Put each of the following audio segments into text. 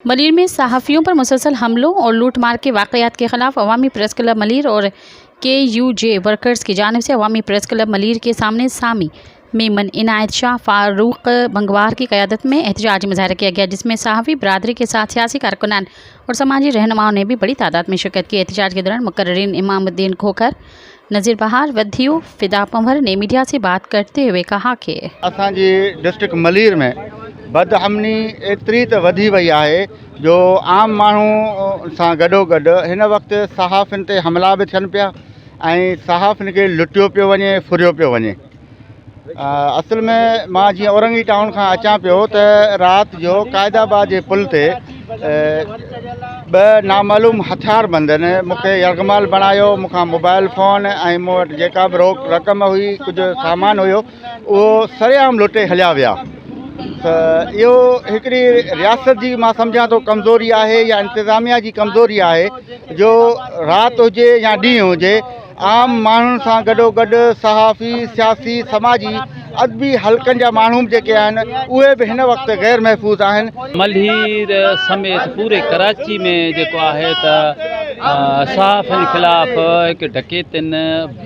मलीर में सहाफ़ियों पर मुसलसल हमलों और लूटमार के वाक़यात के ख़िलाफ़ अवामी प्रेस क्लब मलीर और के you जे वर्कर्स की जानिब से अवामी प्रेस क्लब मलीर के सामने सामी मेमन इनायत शाह फारूक बंगवार की क़यादत में एहतजाजी मुजाहरा किया गया, जिसमें सहाफ़ी बरादरी के साथ सियासी कारकुनान और समाजी रहनुमाओं ने भी बड़ी तादाद में शिरकत की। एहतजाज के दौरान मुकर्ररीन इमामुद्दीन खोखर, नज़ीर बहार, वधियो फिदा पंवर ने मीडिया से बात करते हुए कहा कि असांजी डिस्ट्रिक्ट मलीर में बदअमनी एतिरी त वधी वई आहे जो आम माण्हू सां गॾो गॾु हिन वक़्तु सहाफ़ियुनि ते हमला बि थियनि पिया ऐं सहाफ़ियुनि खे लुटियो पियो वञे, फुरियो पियो वञे। असल में मां जीअं औरंगी टाउन खां अचां पियो त राति जो क़ाइदाबाद जे पुल ते ॿ नामालूम हथियार बंदनि मूंखे यरगमाल बणायो, मूंखां मोबाइल फ़ोन ऐं मूं वटि जेका बि रोक रक़म हुई, कुझु सामान हुयो, उहो सरेआम लुटे हलिया विया। त इहो हिकिड़ी रियासत जी मां सम्झां थो कमज़ोरी आहे या इंतिज़ामिया जी कमज़ोरी आहे जो राति हुजे या ॾींहुं हुजे आम माण्हुनि सां गॾो गॾु सहाफ़ी, सियासी, समाजी, अदबी हलकनि जा माण्हू बि जेके आहिनि उहे बि हिन वक़्तु ग़ैर महफ़ूज़ आहिनि। मलहीर समेत पूरे कराची ۾ جيڪو آهي ته صحافين خلاف هڪ ڊڪيتين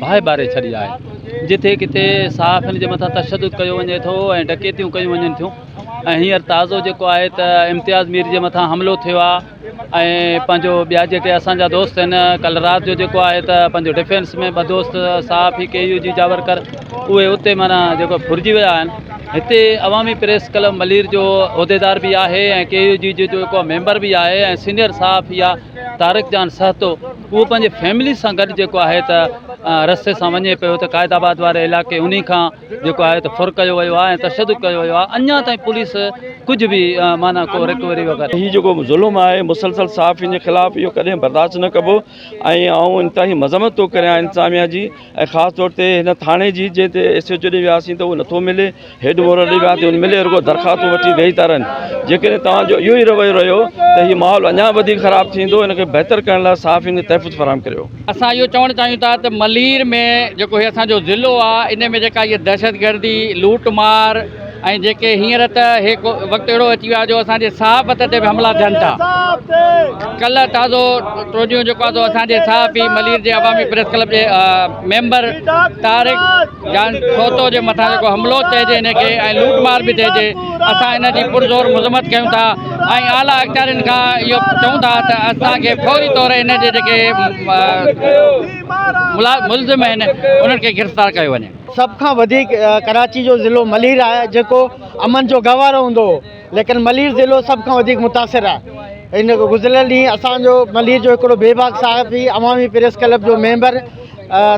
باهه ٻاري ڇڏي آهي جتي ڪٿي صحافين جي مٿان تشدد ڪيو وڃي ٿو ۽ ڊڪيتيون ڪيون وڃن ٿيون ۽ هينئر تازو جيڪو آهي ته امتياز مير جي مٿان حملو ٿيو آهي ۽ پنهنجو ٻيا جيڪي اسان جا دوست آهن ڪلهه رات جو جيڪو آهي ته پنهنجو ڊفينس ۾ ٻه دوست صحافي ڪي يو جي جا ورڪر اهي اتي معنيٰ جيڪو ڦرجي ويا آهن هتي عوامي پريس ڪلب ملير جو عهديدار به آهي ۽ ڪي يو جي جو جيڪو ميمبر به آهي ۽ سينئر صحافي آهي طارق جان سهتو اهو پنهنجي فيملي سان گڏ جيڪو آهي ته رستي سان وڃي پيو ته قائد آباد واري علائقي انهي کان جيڪو آهي ته ڦر ڪيو ويو آهي ۽ تشدد ڪيو ويو آهي اڃا تائين پوليس ڪجهه به معنيٰ ڪو رڪوري وغيره. هي جيڪو ظلم آهي مسلسل صحافين جي خلاف اهو ڪڏهن برداشت نه ڪبو ۽ آئون انتهائي مذمت ٿو ڪريان انتظاميا جي ۽ خاص طور تي هن ٿاڻي جي جنهن تي ايس ايچ او ڏي وياسين ته اهو نٿو ملي هيڊ مورل ڏي وياسين ملي رڳو درخواستون وٺي ويهي ٿا رهن جيڪڏهن توهان جو اهو ئي رويو رهيو ته هي ماحول اڃا وڌيڪ خراب ٿيندو ان کي بهتر ڪرڻ لاء صحافين کي تحفظ فراهم ڪريو. اسان اهو چوڻ چاهيون ٿا ته ملير ۾ جيڪو هي اسان جو ضلعو آهي ان ۾ جيڪا هي دهشتگردي لوٽ مار ۽ جيڪي هينئر ته هي وقت اهڙو اچي ويو آهي جو اسان جي صحافت تي به حملا ٿين ٿا ڪلهه تازو ٽيون ڏينهن جيڪو آهي سو اسان جي صحافي ملير جي عوامي پريس ڪلب جي ميمبر طارق جان سوتو جي مٿان جيڪو حملو چئجي ان کي ۽ لوٽ مار به چئجي اسان ان جي پرزور مذمت ڪيون ٿا ۽ اعليٰ اختيارين کان اهو چئون ٿا ته اسان کي فوري طور ان جي جيڪي ملزم آهن انهن کي گرفتار ڪيو وڃي. سڀ کان وڌيڪ ڪراچي جو ضلعو ملير آهي جيڪو امن جو گهوارو هوندو هو ليڪن ملير ضلعو سڀ کان وڌيڪ متاثر آهي ان گذريل ڏينهن اسان جو ملير جو هڪڙو بيباڪ صحافي عوامي پريس ڪلب جو ميمبر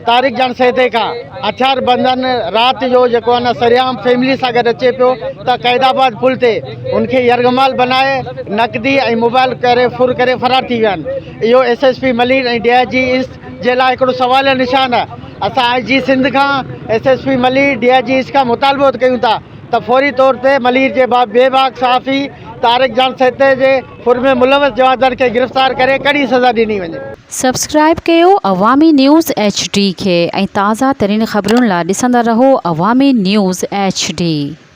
طارق جان سيدي کان هٿيار بندن رات جو جيڪو آهي نه سرعام فيملي سان گڏ اچي پيو ته قائد آباد پل تي ان کي يرغمال بنائي نقدي ۽ موبائل ڪري ڦر ڪري فرار ٿي ويا آهن اهو S S P Malir ۽ D I G east جي لاء هڪڙو سواليه نشان آهي اسان آء جي سنڌ کان S S P Malir D I G east کان مطالبو ڪيون ٿا ته فوري طور تي ملير جي بي باڪ صحافي طارق جان سيتي جي ڦر ۾ ملوث جوابدارن کي گرفتار ڪري ڪڙي سزا ڏني وڃي. سبسڪرائيب ڪيو عوامي نيوز ايڇ ڊي کي ۽ تازه ترين خبرن لا ڏسندا رهو عوامي نيوز ايڇ ڊي.